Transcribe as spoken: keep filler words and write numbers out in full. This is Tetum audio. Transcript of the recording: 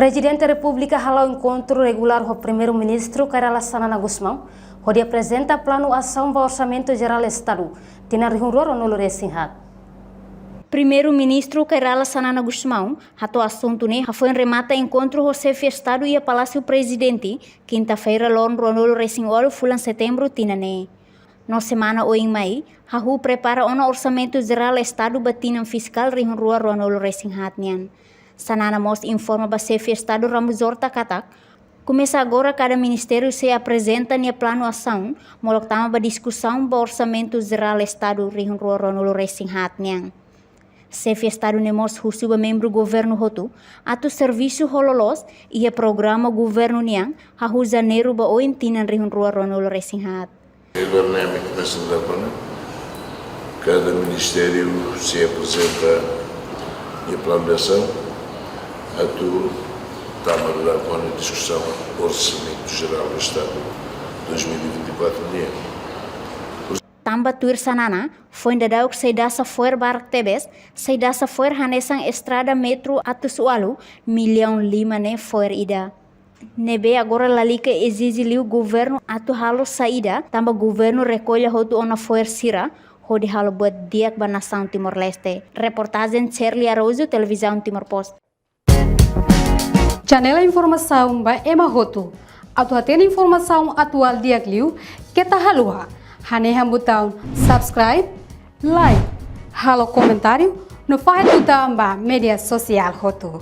Prezidente Repúblika hala'o enkontru regulár ho Primeiru-Ministru Kay Rala Xanana Gusmão, hodi aprezenta planu asaun ba Orsamentu Jerál Estadu tinan rihun rua ruanulu resin haat. Primeiru-Ministru Kay Rala Xanana Gusmão hato'o asuntu ne'e hafoin remata enkontru ho Xefe Estadu iha Palásiu Prezidente, kinta-feira, loron ruanulu resin ualu fulan Setembru tinan ne'e. No semana oin mai, hahú prepara ona Orsamentu Jerál Estadu ba tinan fiskál rihun rua ruanulu resin haat nian. Xanana mós informa ba Xefe Estadu Ramos Horta katak, komesa agora kada ministériu sei aprezenta nia planu asaun, molok tama ba diskusaun ba Orsamentu Jerál Estadu rihun rua ruanulu resin haat nian. Xefe Estadu ne'e mós husu ba membru governu hotu atu servisu ho loloos iha programa governu nian, hahú Janeiru ba oin tinan rihun rua ruanulu resin haat. Agora ne'e ami komesa nu'udar kona, kada ministériu sei aprezenta nia planu de asaun, atu tama nu'udar kona diskusaun Orsamentu Jerál do Estadu dois mil e vinte e quatro nian. Tanba tuir Xanana, foin daudauk sei dasa fo'er barak tebes, sei dasa fo'er hanesan estrada metru atus ualu, millaun lima ne'e fo'er ida. Ne'ebé agora lalika ezije liu governu atu halo saida, tanba governu rekolla hotu ona fo'er sira, hodi halo buat di'ak ba nasaun Timor-Leste. Reportajen Shirley Araújo, Televizaun Timor Post. Janela informasaun ba ema hotu. Atu hatene informasaun atuál di'ak liu, keta haluha hanehan butaun subscribe, like, halo komentáriu, no fahe tutan ba média sosiál hotu.